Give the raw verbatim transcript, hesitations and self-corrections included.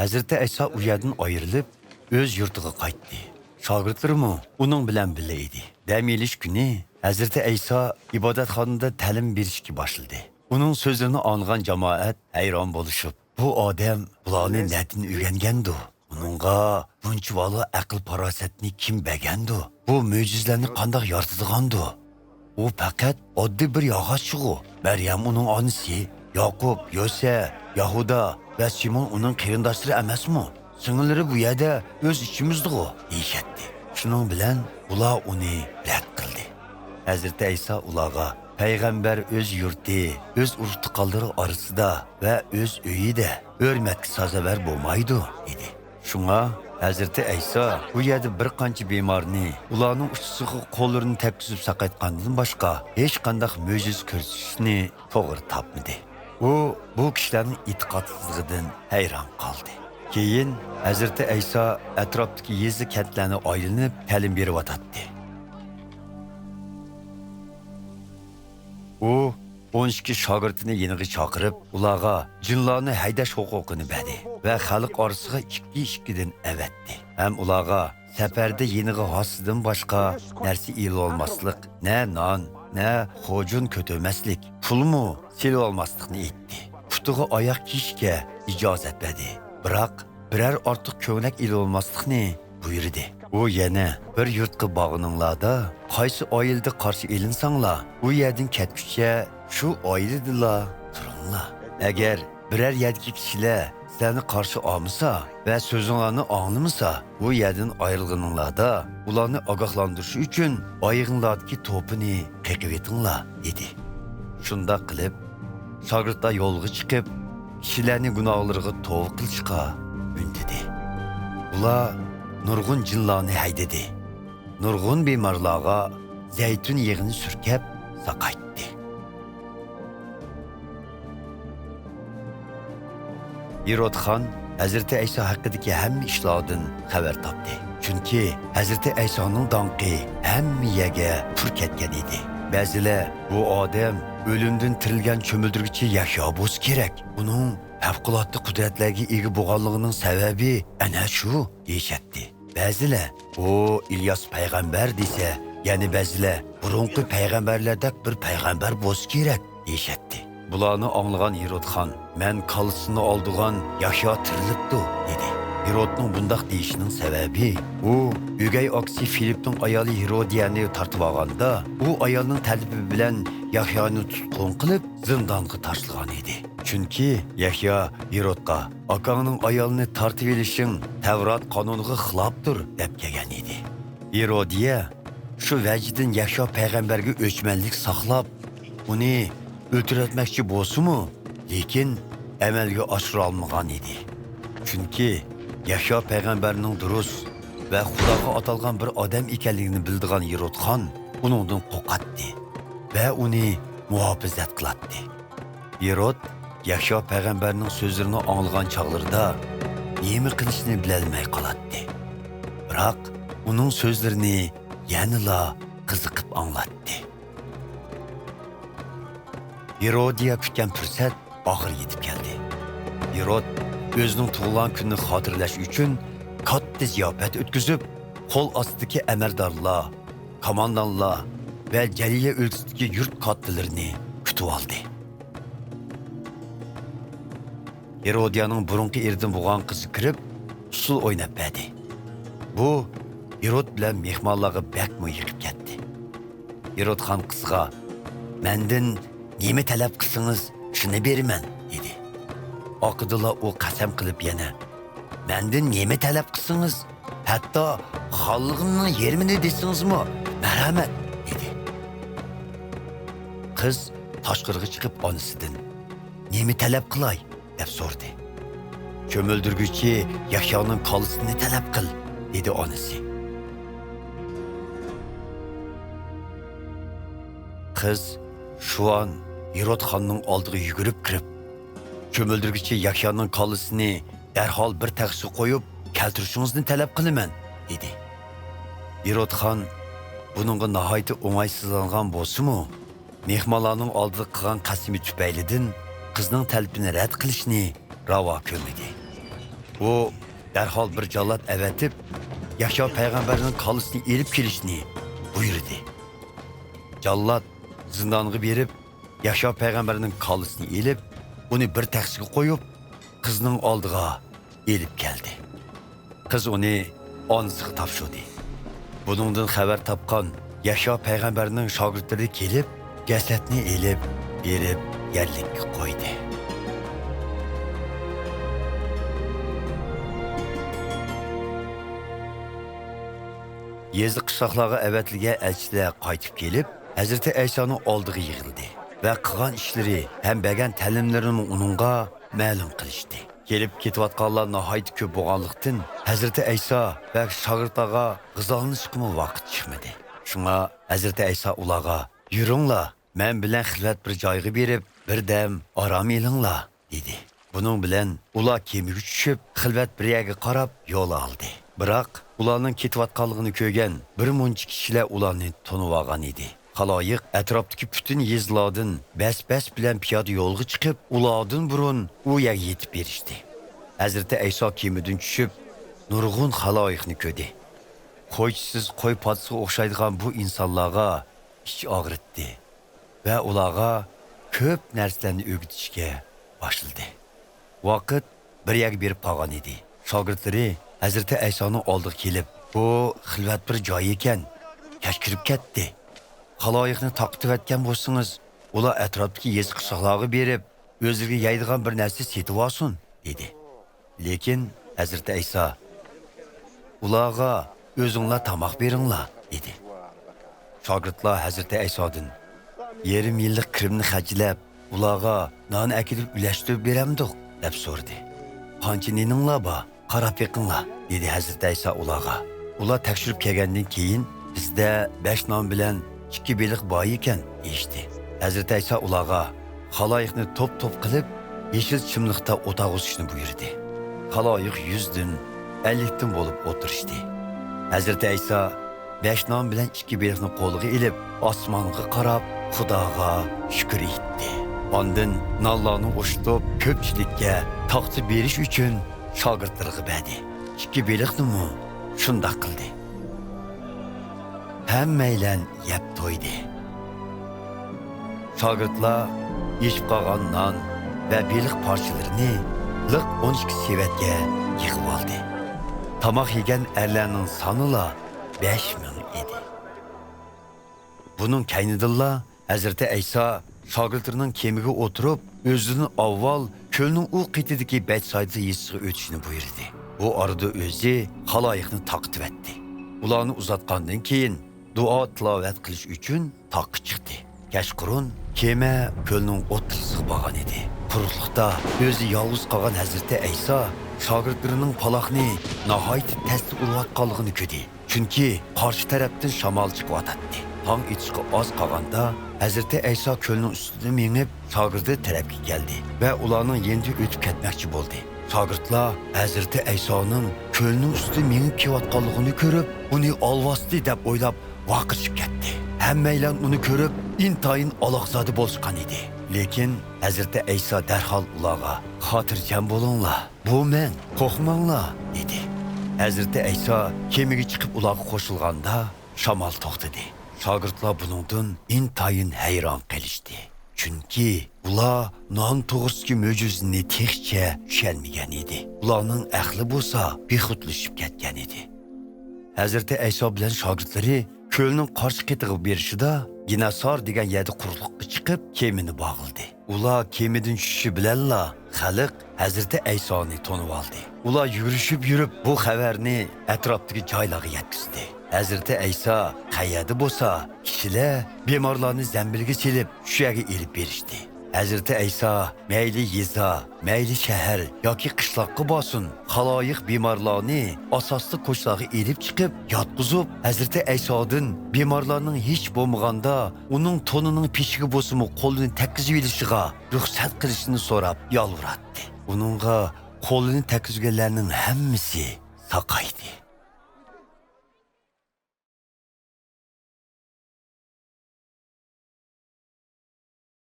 ھەزرىتى ئەيسا ئۇ يەردىن ئايرىلىپ، ئۆز يۇرتىغا قايتتى. شاگىرتلىرىمۇ ئۇنىڭ بىلەن بىللە ئىدى. دەم ئېلىش كۈنى ھەزرىتى ئەيسا ئىبادەتخانىدا تەلىم بېرىشكە باشلىدى. ئۇنىڭ سۆزلىرىنى ئاڭلىغان جامائەت ھەيران بولۇشۇپ، «بۇ ئادەم بۇلارنى نەدىن ئۆگەنگەندۇ؟ ئۇنىڭغا بۇنچىۋالا ئەقىل-پاراسەتنى كىم بەرگەندۇ؟ بۇ مۆجىزىلەرنى قانداق يارىتىدىغاندۇ؟ ئۇ پەقەت ئاددىي بىر ياغاچچىغۇ. مەريەم ئۇنىڭ ئانىسى، ياقۇپ، يۆسە، يەھۇدا ۋە سىمون ئۇنىڭ قېرىنداشلىرى ئەمەسمۇ؟ سىڭىللىرى بۇ يەردە ئۆز ئىچىمىزدىغۇ» دېيىشەتتى. شۇنىڭ بىلەن ئۇلار ئۇنى رەت قىلدى. ھەزرىتى ئەيسا ئۇلارغا، «پەيغەمبەر ئۆز يۇرتى، ئۆز ئۇرۇق-تۇغقانلىرى ئارىسىدا ۋە ئۆز ئۆيىدە ھۆرمەتكە سازاۋەر بولمايدۇ» دېدى. شۇڭا ھەزرىتى ئەيسا بۇ يەردە بىر قانچە بىمارنى ئۇلارنىڭ ئۇچىسىغا قوللىرىنى تەگكۈزۈپ ساقايتقاندىن باشقا ھېچقانداق مۆجىزە كۆرسىتىشنى توغرا تاپمىدى. ئۇ بۇ كىشىلەرنىڭ ئېتىقادسىزلىقىدىن ھەيران قالدى. كېيىن ھەزرىتى ئەيسا ئەتراپتىكى يېزا-كەنتلەرنى ئايلىنىپ تەلىم بېرىۋاتاتتى. ئۇ ئون ئىككى شاگىرتىنى يېنىغا چاقىرىپ، ئۇلارغا جىنلارنى ھەيدەش ھوقۇقىنى بەردى ۋە خەلق ئارىسىغا ئىككى-ئىككىدىن ئەۋەتتى. ھەم ئۇلارغا سەپەردە يېنىغا ھاسىدىن باشقا نەرسە ئېلىۋالماسلىق، نە نان، نە خوجۇن كۆتۈرمەسلىك، پۇلمۇ سېلىۋالماسلىقنى ئېيتتى. پۇتىغا ئاياغ كىيىشكە ئىجازەت بەردى. بىراق، بىرەر ئارتۇق كۆڭلەك ئېلىۋالماسلىقنى بۇيرۇدى. ئۇ يەنە، «بىر يۇرتقا بارغىنىڭلاردا، قايسى ئائىلىدە قارشى ئېلىنساڭلار، ئۇ يەردىن كەتكۈچە شۇ ئائىلىدىلا تۇرۇڭلار. ئەگەر بىرەر يەردىكى كىشىلەر سىلەرنى قارشى ئالمىسا ۋە سۆزۈڭلارنى ئاڭلىمىسا، بۇ يەردىن ئايرىلغىنىڭلاردا ئۇلارنى ئاگاھلاندۇرۇش ئۈچۈن ئايىغىڭلاردىكى توپىنى قېقىۋېتىڭلار» دېدى. شۇنداق قىلىپ، شاگىرتلار يولغا چىقىپ، كىشىلەرنى گۇناھلىرىغا توۋا قىلىشقا ئۈندىدى. ئۇلار نۇرغۇن جىنلارنى ھەيدىدى. نۇرغۇن بىمارلارغا زەيتۇن يېغىنى سۈركەپ ساقايتتى. ھېرودخان ھەزرىتى ئەيسا ھەققىدىكى ھەممە ئىشلاردىن خەۋەر تاپتى. چۈنكى ھەزرىتى ئەيسانىڭ داڭقى ھەممە يەرگە پۇر كەتكەن ئىدى. بەزىلەر، «بۇ ئادەم ئۆلۈمدىن تىرىلگەن چۆمۈلدۈرگۈچى يەھيا بولسا كېرەك. ئۇنىڭ پەۋقۇلئاددە قۇدرەتلەرگە ئىگە بولغانلىقىنىڭ سەۋەبى ئەنە شۇ» دېيىشەتتى. بەزىلەر، «ئۇ ئىلياس پەيغەمبەر» دېسە، يەنە بەزىلەر، «بۇرۇنقى پەيغەمبەرلەردەك بىر پەيغەمبەر بولسا كېرەك» دېيىشەتتى. بۇلارنى ئاڭلىغان ھېرودخان، «مەن كاللىسىنى ئالدۇرغان يەھيا تىرىلىپتۇ» دېدى. ھېرودنىڭ بۇنداق دېيىشىنىڭ سەۋەبى، ئۇ ئۆگەي ئاكىسى فىلىپنىڭ ئايالى ھېرودىيەنى تارتىۋالغاندا، ئۇ ئايالنىڭ تەلىپى بىلەن يەھيانى تۇتقۇن قىلىپ، زىندانغا تاشلىغان ئىدى. چۈنكى يەھيا ھېرودقا، «ئاكاڭنىڭ ئايالىنى تارتىۋېلىشىڭ تەۋرات قانۇنىغا خىلاپتۇر» دەپ كەلگەن ئىدى. ھېرودىيە شۇ ۋەجىدىن يەھيا پەيغەمبەرگە ئۆچمەنلىك ساقلاپ، ئۇنى ئۆلتۈرۈۋەتمەكچى بولسىمۇ، لېكىن ئەمەلگە ئاشۇرالمىغان ئىدى. چۈنكى يەھيا پەيغەمبەرنىڭ دۇرۇس ۋە خۇداغا ئاتالغان بىر ئادەم ئىكەنلىكىنى بىلىدىغان ھېرودخان ئۇنىڭدىن قورقاتتى ۋە ئۇنى مۇھاپىزەت قىلاتتى. ھېرود يەھيا پەيغەمبەرنىڭ سۆزلىرىنى ئاڭلىغان چاغلىرىدا نېمە قىلىشنى بىلەلمەي قالاتتى. بىراق ئۇنىڭ سۆزلىرىنى يەنىلا قىزىقىپ ئاڭلاتتى. ھېرودىيە كۈتكەن پۇرسەت ئاخىرى يېتىپ كەلدى. ھېرود ئۆزىنىڭ تۇغۇلغان كۈنىنى خاتىرىلەش ئۈچۈن كاتتا زىياپەت ئۆتكۈزۈپ، قول ئاستىدىكى ئەمەلدارلار، كاماندانلار ۋە جەلىلىيە ئۆلكىسىدىكى يۇرت كاتتىلىرىنى كۈتۈۋالدى. ھېرودىيانىڭ بۇرۇنقى ئېرىدىن بولغان قىزى كىرىپ، ئۇسسۇل ئويناپ بەردى. بۇ ھېرود بىلەن مېھمانلارغا بەكمۇ يېقىپ كەتتى. ھېرودخان قىزغا، «مەندىن نېمە تەلەپ قىلسىڭىز، شۇنى بېرىمەن» دېدى. ئارقىدىنلا ئۇ قەسەم قىلىپ يەنە، «مەندىن نېمە تەلەپ قىلسىڭىز، ھەتتا خانلىقىمنىڭ يېرىمىنى دېسىڭىزمۇ، مەرھەمەت» دېدى. قىز تاشقىرىغا چىقىپ ئانىسىدىن، «نېمە تەلەپ قىلاي؟» دەپ سورىدى. «چۆمۈلدۈرگۈچى يەھيانىڭ كاللىسىنى تەلەپ قىل» دېدى ئانىسى. قىز شۇئان ھېرودخاننىڭ ئالدىغا يۈگۈرۈپ كىرىپ، «چۆمۈلدۈرگۈچى يەھيانىڭ كاللىسىنى دەرھال بىر تەخسىگە قويۇپ كەلتۈرۈشىڭىزنى تەلەپ قىلىمەن» دېدى. ھېرودخان بۇنىڭغا ناھايىتى ئوڭايسىزلانغان بولسىمۇ، مېھمانلارنىڭ ئالدىدا قىلغان قەسىمى تۈپەيلىدىن قىزنىڭ تەلىپىنى رەت قىلىشنى راۋا كۆرمىدى. ئۇ دەرھال بىر جاللات ئەۋەتىپ، يەھيا پەيغەمبەرنىڭ كاللىسىنى ئېلىپ كېلىشنى بۇيرۇدى. جاللات زىندانغا بېرىپ، يەھيا پەيغەمبەرنىڭ كاللىسىنى ئېلىپ، ئۇنى بىر تەخسىگە قويۇپ، قىزنىڭ ئالدىغا ئېلىپ كەلدى. قىز ئۇنى ئانىسىغا تاپشۇردى. بۇنىڭدىن خەۋەر تاپقان يەھيا پەيغەمبەرنىڭ شاگىرتلىرى كېلىپ، جەسەتنى ئېلىپ بېرىپ يەرلىككە قويدى. يېزا قىشلاقلارغا ئەۋەتىلگەن ئەلچىلەر قايتىپ كېلىپ، ھەزرىتى ئەيسانىڭ ئالدىغا يىغىلدى ۋە قىلغان ئىشلىرى ھەم بەرگەن تەلىملىرىنى ئۇنىڭغا مەلۇم قىلىشتى. كېلىپ كېتىۋاتقانلار ناھايىتى كۆپ بولغانلىقتىن، ھەزرىتى ئەيسا ۋە شاگىرتلارغا غىزالىنىشقىمۇ ۋاقىت چىقمىدى. شۇڭا ھەزرىتى ئەيسا ئۇلارغا، «يۈرۈڭلار، مەن بىلەن خىلۋەت بىر جايغا بېرىپ، بىردەم ئارام ئېلىڭلار» دېدى. بۇنىڭ بىلەن ئۇلار كېمىگە چۈشۈپ، خىلۋەت بىر يەرگە قاراپ يول ئالدى. بىراق، ئۇلارنىڭ كېتىۋاتقانلىقىنى كۆرگەن بىر مۇنچە كىشىلەر ئۇلارنى تونۇۋالغان ئىدى. خالايىق ئەتراپتىكى پۈتۈن يېزىلاردىن بەس-بەس بىلەن پىيادە يولغا چىقىپ، ئۇلاردىن بۇرۇن ئۇ يەرگە يېتىپ بېرىشتى. ھەزرىتى ئەيسا كېمىدىن چۈشۈپ، نۇرغۇن خالايىقنى كۆردى. قويچىسىز قوي پادىسىغا ئوخشايدىغان بۇ ئىنسانلارغا ئىچ ئاغرىتتى ۋە ئۇلارغا كۆپ نەرسىلەرنى ئۆگىتىشكە باشلىدى. ۋاقىت بىر يەرگە بېرىپ قالغان ئىدى. شاگىرتلىرى ھەزرىتى ئەيسانىڭ ئالدىغا كېلىپ، «بۇ خىلۋەت بىر جاي ئىكەن، كەچ كىرىپ كەتتى. خالايىقنى تارقىتىۋەتكەن بولسىڭىز، ئۇلار ئەتراپتىكى يېزا قىشلاقلارغا بېرىپ، ئۆزلىرىگە يەيدىغان بىر نەرسە سېتىۋالسۇن» دېدى. لېكىن ھەزرىتى ئەيسا، «ئۇلارغا ئۆزۈڭلار تاماق بېرىڭلار» دېدى. شاگىرتلار ھەزرىتى ئەيسادىن، «يېرىم يىللىق كىرىمنى خەجلەپ، ئۇلارغا نان ئەكېلىپ ئۈلەشتۈرۈپ بېرەمدۇق؟» دەپ سورىدى. «قانچە نېنىڭلار بار؟ قاراپ بېقىڭلار» دېدى ھەزرىتى ئەيسا ئۇلارغا. ئۇلار تەكشۈرۈپ كەلگەندىن كېيىن، «بىزدە بەش نان بىلەن ئىككى بېلىق بار ئىكەن» دېيىشتى. ھەزرىتى ئەيسا ئۇلارغا، خالايىقنى توپ-توپ قىلىپ، يېشىل چىملىقتا ئولتۇرغۇزۇشنى بۇيرۇدى. خالايىق يۈزدىن، ئەللىكتىن بولۇپ ئولتۇرۇشتى. ھەزرىتى ئەيسا بەش نان بىلەن ئىككى بېلىقنى قولىغا ئېلىپ، ئاسمانغا قاراپ، خۇداغا شۈكۈر ئېيتتى. ئاندىن نانلارنى ئوشۇتۇپ، كۆپچىلىككە تاختا بېرىش ئۈچۈن شاگىرتلىرىغا بەردى. ئىككى بېلىقنىمۇ شۇنداق قىلدى. ھەممەيلەن يەپ تويدى. شاگىرتلار يېشىپ قالغان نان ۋە بېلىق پارچىلىرىنى لىق ئون ئىككى سېۋەتكە يىغىۋالدى. تاماق يېگەن ئەرلەرنىڭ سانىلا بەش مىڭ ئىدى. بۇنىڭ كەينىدىنلا ھەزرىتى ئەيسا شاگىرتلىرىنىڭ كېمىگە ئولتۇرۇپ، ئۆزىدىن ئاۋۋال كۆلنىڭ ئۇ قېتىدىكى بەتسايدا يېزىسىغا ئۆتۈشنى بۇيرۇدى. بۇ ئارىدا ئۆزى خالايىقنى تارقىتىۋەتتى. ئۇلارنى ئۇزاتقاندىن كېيىن، دۇئا تىلاۋەت قىلىش ئۈچۈن تاغقا چىقتى. كەچقۇرۇن كېمە كۆلنىڭ ئوتتۇرىسىغا بارغان ئىدى. قۇرۇقلۇقتا ئۆزى يالغۇز قالغان ھەزرىتى ئەيسا شاگىرتلىرىنىڭ پالاقنى ناھايىتى تەستە ئۇرۇۋاتقانلىقىنى كۆردى. چۈنكى قارشى تەرەپتىن شامال چىقىۋاتاتتى. تاڭ ئېتىشقا ئاز قالغاندا، ھەزرىتى ئەيسا كۆلنىڭ ئۈستىدە مېڭىپ، شاگىرتى تەرەپكە كەلدى ۋە ئۇلارنىڭ يېنىدىن ئۆتۈپ كەتمەكچى بولدى. شاگىرتلار ھەزرىتى ئەيسانىڭ كۆلنىڭ ئۈستىدە مېڭىپ كېلىۋاتقانلىقىنى كۆرۈپ، ئۇنى ئالۋاستى دەپ ئويلاپ، ۋارقىرىشىپ كەتتى. ھەممەيلەن ئۇنى كۆرۈپ، ئىنتايىن ئالاقزادە بولۇشقان ئىدى. لېكىن ھەزرىتى ئەيسا دەرھال ئۇلارغا، «خاتىرجەم بولۇڭلار، بۇ مەن، قورقماڭلار» دېدى. ھەزرىتى ئەيسا كېمىگە چىقىپ ئۇلارغا قوشۇلغاندا، شامال توختىدى. شاگىرتلار بۇنىڭدىن ئىنتايىن ھەيران قېلىشتى. چۈنكى ئۇلار نان توغرىسىدىكى مۆجىزىنى تېخىچە چۈشەنمىگەن ئىدى. ئۇلارنىڭ ئەقلى بولسا بىخۇدلىشىپ كەتكەن ئىدى. ھەزرىتى ئەيسا بىلەن شاگىرتلىرى كۆلنىڭ قارشى قېتىغا بېرىشىدا، گېناسار دېگەن يەردە قۇرۇقلۇققا چىقىپ، كېمىنى باغلىدى. ئۇلار كېمىدىن چۈشۈشى بىلەنلا، خەلق ھەزرىتى ئەيسانى تونۇۋالدى. ئۇلار يۈگۈرۈشۈپ يۈرۈپ، بۇ خەۋەرنى ئەتراپتىكى جايلارغا يەتكۈزدى. ھەزرىتى ئەيسا قەيەردە بولسا، كىشىلەر بىمارلارنى زەمبىلگە سېلىپ، شۇ يەرگە ئېلىپ بېرىشتى. ھەزرىتى ئەيسا مەيلى يېزا، مەيلى شەھەر ياكى قىشلاققا بارسۇن، خالايىق بىمارلارنى ئاساسلىق كوچىلارغا ئېلىپ چىقىپ ياتقۇزۇپ، ھەزرىتى ئەيسادىن بىمارلارنىڭ ھېچ بولمىغاندا ئۇنىڭ تونىنىڭ پېشىگە بولسىمۇ قولىنى تەگكۈزۈۋېلىشىغا رۇخسەت قىلىشىنى سوراپ يالۋۇراتتى. ئۇنىڭغا قولىنى تەگكۈزگەنلەرنىڭ ھەممىسى ساقايدى.